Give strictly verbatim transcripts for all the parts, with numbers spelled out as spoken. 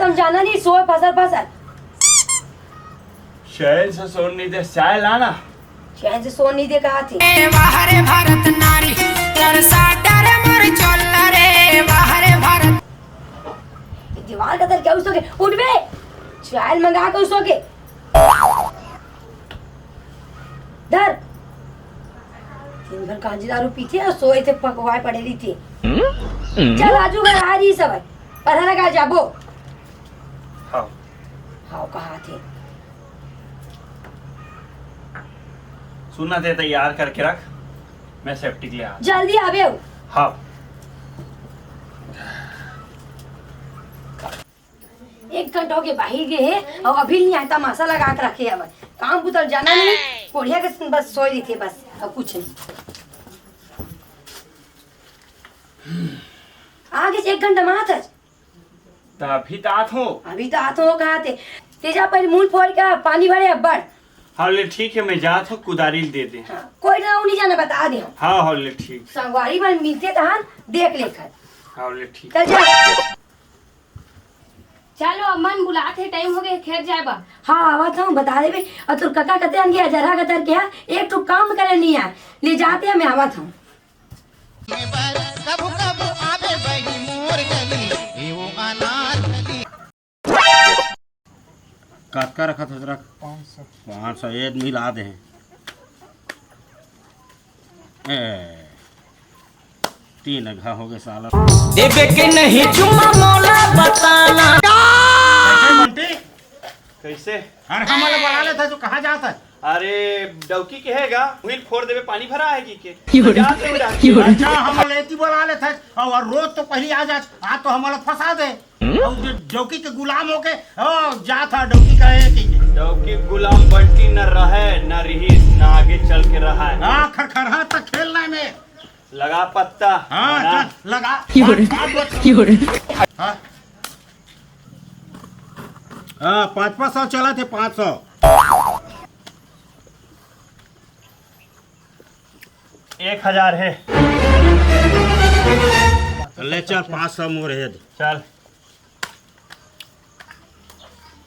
हम जाना नहीं, सोए फसर फसर। चैन से सोन नहीं दे, चाय लाना। चैन से सोन नहीं दे कहा थी। ए वाह रे भारत नारी, तरसा डरे मोर चोला रे, वाह रे भारत। दीवार का तर क्या उसके? उठ बे, चाय मंगा के उसके। धर। दिन भर गांजे दारू पीथे अउ सोए थे, पकवाए पड़े रहिथे। चल, आजू घर आ रही सब है। पढ़ा लगा जाबो। हाँ। हाँ, कहा थे। सुनना दे, तैयार करके रख, मैं सेफ्टी के लिए आ। जल्दी आवे हो। हाँ। एक घंटा हो गया बाहिर गए हे अउ अभी नहीं आए, तमाशा लगा के रखे हवय। काम बुता जाना नहीं, कोढ़िया के बस सोए रहिथे बस, अउ कुछ नहीं। आगे से एक घंटा में आत हस। त अभी त आत हो। अभी त आत हो कहा थे। तेजा पहले मूल फोड़ का पानी भरे अब्बड़। हाँ ले ठीक है, मैं जात हो कुदारी दे दे। हाँ, कोई ना, नहीं जाना बता दे हम। हाँ हाँ ले ठीक। संगवारी मन मिलते तहान देख लेखर। हाँ ले ठीक। चल जा। चलो, अम्मा मन बुलात हे, टाइम हो गए खेत जाए बा। हाँ, आवत हूँ, बता देबे। अउ तोर कका कते अंगे जरा कतर के हा, एक ठो काम करे नहीं आ, ले जाते हैं, मैं आवत हूँ। कभू कभू आवे बही मोर गली, ए वो अनार गली। कतका रखत हस रख? पाँच सौ। पाँच सौ, एक मिला दे। ए, तीन घा हो गए साला। देबे के नहीं चुम्मा मोला बताना। कैसे बंटी? कैसे? अरे हमला बला लेत हस, कहाँ जात हस? अरे डौकी के हे गा, उहिल फोड़ देबे, पानी भरा है की के? की हो रे? जात हो, जात हो। की हो रे? अच्छा, हमला एती बला लेत हस, अउ रोज तो पहली आ जात, आज तो हमला फंसा दे। अउ जो डौकी के गुलाम होके, ओ, जात हा डौकी का एक ही। डौकी गुलाम बंटी न रहे, न रहीस, न आगे चल के रहा है। हाँ, खरखरहा तक खेलना है में। लगा पत्ता, हाँ, है ना? चल, लगा। की हो रे? बात, बात, बात। की हो रे? हाँ। हाँ, पाँच पाँच सौ चला थे, पाँच सौ। एक हजार है। ले चल, पाँच सौ मोर है। चल।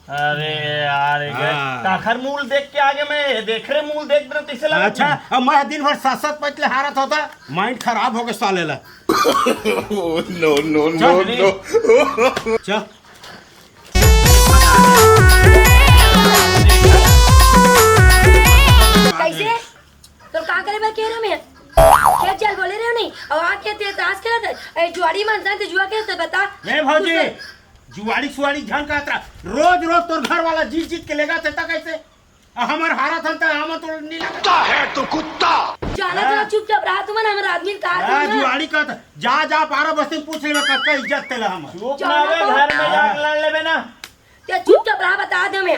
अरे यार, ये हाँ। काखर मूल देख के आगे मैं देख रे मूल देख रहे, किसे लगा अच्छा, तू? अब मैं दिन भर सात सात पचले हारत होता, माइंड खराब हो गए साले ला। Oh, no, no, चल। No, no। चल। कैसे? तो का करे बर कह रहे मैं? क्या चल बोले रहे नहीं? अब आके ते ताश खेलत है। ए जुआड़ी मन से जुआ खेलत है, बता। ए भौजी, तू से जुआड़ी सुआड़ी झन कहत रहा। रोज रोज तोर घर वाला जीत जीत के लेगा थे, ता कैसे? आ, हमर हारा था, ता हमर तो नहीं लगा। कुत्ता है तू, कुत्ता। जाना हाँ। तो चुपचाप रहा, तुमन हमर आदमी का हाँ, तुमन। जुआड़ी कहत, जा, जा, पारा बस्ती पूछ लेबे, कतका इज्जत तेला हमर। चुप ना बे, घर में जाके लड़ लेबे ना। ते चुपचाप रहा, बता दे मैं।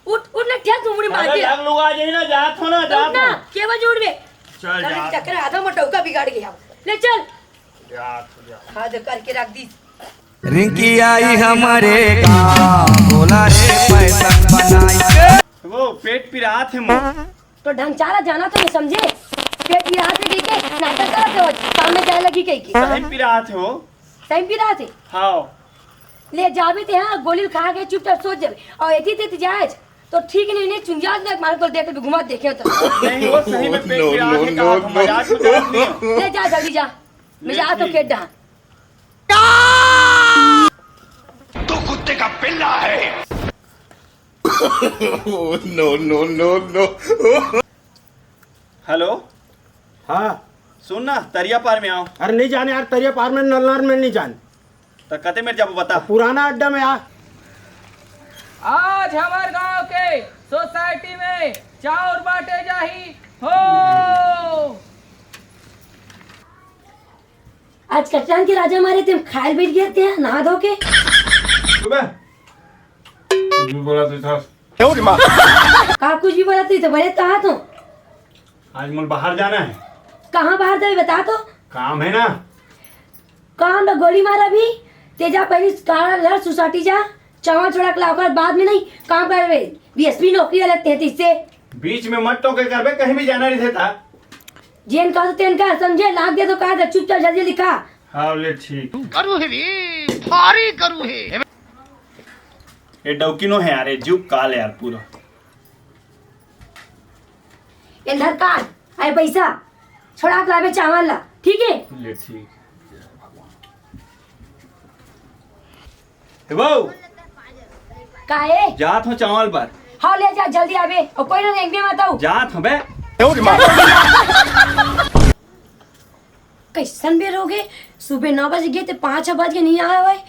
उठ, उठ ना, ठेस मुड़ी मार अरे, के। लग लुगा जाई ना, जात हो ना, उठ जात ना, हो। के बजे उठबे? चल, अरे, जात चक्कर हो। आधा मोटा उका बिगाड़ गया। ले चल। जात हो, जात। हद करके रख दी। रिंकी आई हमरे गाँव, बोला रे फैशन बनाई। वो पेट पिरात है मोर। तो ढंग चाला जाना तो नहीं समझे। पेट पिरात है, ठीक है, नाटक करत हो, काम में जाए लगी कहीं की। सही पिरात है वो। सही पिरात है। हाँ। ले जाबे ते, हाँ, गोली खा के चुपचाप सोच जाबे। अउ एती तेती जाए, तो ठीक नहीं, नहीं, चुंजा दे, मार को देख के घुमा देखे तो। नहीं, वो सही में पेट पिरात है, कहा था, मजाक उजाक नहीं हो। ले जा, जल्दी जा। मैं जा तो खेत डहा। तू कुत्ते का पिल्ला है। Oh, no, no, no, no। Hello. हाँ। सुन ना, तरिया पार में आओ। अरे नहीं जाने यार, तरिया पार में, नलनार में नहीं जान। तो कते मेर जाबो बता। पुराना अड्डा में आ। आज हमार गांव के सोसाइटी में चाउर बांटे जाही हो। आज कटरान के राजा मारे ते खायल बैठ गया ते नहा धो के। सुबह कुछ भी बोला तो था। का कुछ भी बोला तो, तो बड़े कहा तो। आज मोर बाहर जाना है। कहाँ बाहर जाबे बता तो। काम है ना। काम ना गोली मार अभी। ते जा पहले काला लड़ सोसाइटी जा, चावा छोड़ा के ला, ओकर बाद में नहीं काम करबे। बीएसपी नौकरी वाला तैंतीस से। बीच में मत टोके करबे, कहीं भी जाना नहीं था। जेन कहा तो तेन का समझे, लाग दे तो कहा था, चुपचाप जल्दी लिखा। हाँ, ले ठीक। करू है रे। भारी करू हे। ये डौकी नो हे यार, ये जुग काल यार पूरा। ये धर का, आए पैसा, छोड़ा के लाबे चावल ला, ठीक है? ले ठीक। हे बहू, काहे? जात हो चावल बर। हाँ, ले जा, जल्दी आबे। और कोई ना देखबे मत आऊ। जात हो बे। कैसन बेर हो गए? सुबह नौ बजे गए थे, पाँच छः बज के नहीं आया हुआ है।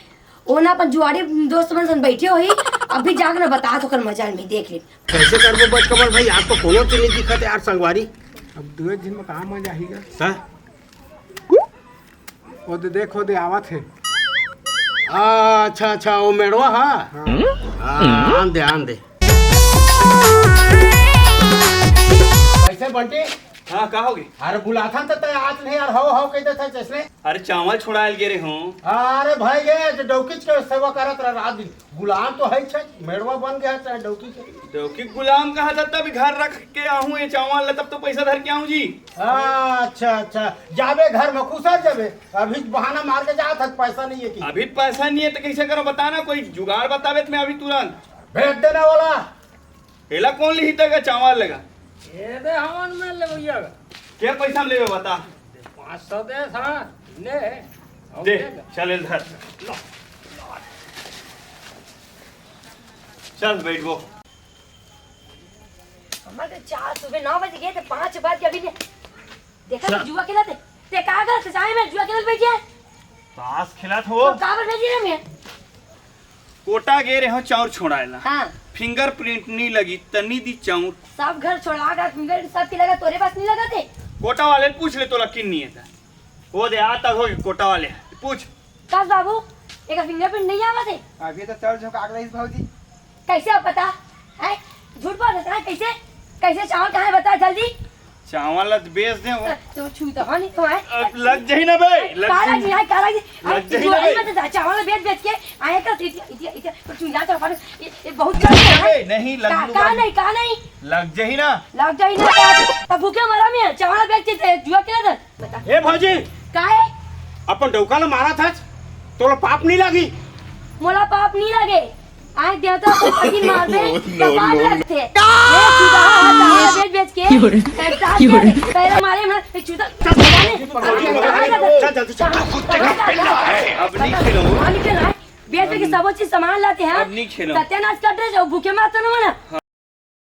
वो ना अपन जुआड़ी दोस्त मन सन बैठे हो ही, अभी जाके ना बता तो कर मजा में देख ले। कैसे करबो बचकमल भाई, आप तो कोनो चीज नहीं दिखत है यार संगवारी। अब दुए दिन में कहाँ मजा आही गा? हाँ? वो दे, देखो दे, आवत हे। आ, अच्छा, अच्छा, वो मेड़वा हा? हाँ। हाँ, आन दे, आन दे। कैसे बंटी? हाँ, का होगे? अरे बुलाथन त तय आज नहीं यार, हव, हव कह देता जैसने। अरे चावल छोड़ायल गे रहे हूँ। अरे भाई, ये जो डौकीच के सेवा करत रहा रात दिन। गुलाम तो है छे, मेड़वा बन गया चाहे डौकी के। डौकी गुलाम कहा था, तब घर रख के आहूँ ये चावल ला, तब तो पैसा धर के आहूँ जी। हाँ, अच्छा, अच्छा, जाबे घर में खुसर जाबे। अभी बहाना मार के जात है, पैसा नहीं है कि। अभी पैसा नहीं है तो कैसे करो बताना, कोई जुगाड़ बताबे तो मैं अभी तुरंत। भेज देना वाला। एला कौन लिही तक चावल लेगा? ये दे हवन में ले भैया। के पैसा में लेबे बता। पाँच सौ दे था, ले। दे, चल इधर। चल बैठ गो। हमर तो चार सुबह नौ बजे गए थे, पाँच बज के अभी ले। देखा चल। तो जुआ खेलत हे। ते का कर सचाई में जुआ खेलत बैठे है? ताश खेलत हो? तो काबर भेजी रे मैं? कोटा गे रहे हो चाउर छोड़ाए ला। हाँ। फिंगरप्रिंट नहीं लगी, तनी दी चाउर। सब घर छोड़ा का फिंगरप्रिंट सब के लगा, तोरे पास नहीं लगा थे? कोटा वाले ने पूछ ले, तोला किन नहीं है था। वो दे, आता हो कोटा वाले। पूछ। कस बाबू, एक फिंगरप्रिंट नहीं आवा थे? अभी तो चाउर झोंका के लाइस भौजी। कैसे आप पता? हैं? झूठ बोल रहा है, कैसे? कैसे चावल कहाँ है बता जल्दी? चावल ला तो बेच दे वो। तो छू तो हाँ नहीं तो है। अब लग जाही ना बे, लग काला जाही। जी, हाँ, काला जी। लग जाही ना बे। मत जा, चावल बेच बेच के आए का इतिया, इतिया, इतिया, तो छू जा तो पर ये, ये बहुत लग जाही ना बे, नहीं लग का, लूंगा। का नहीं, का नहीं? लग जाही ना। लग जाही ना, तब भूखे मरा मैं, चावल बेच के जुआ खेला था। बता। ए भौजी, काहे? अपन डौका ल मारत हस, तोला पाप नहीं लागी? मोला पाप नहीं लागे। आए देवता को पति मार दे, तो पाप लगथे। ए चूदा, हाथ बेच बेच के, पैसा दे, पैरा मारे में, ए चूदा, चल, चल, चल, चल, चल, चल। अब नहीं खेलो। बेच बेच के सबो चीज सामान लाते हैं। अब नहीं खेलो। सत्यानाश कर दे, जो भूखे मारते ना मना।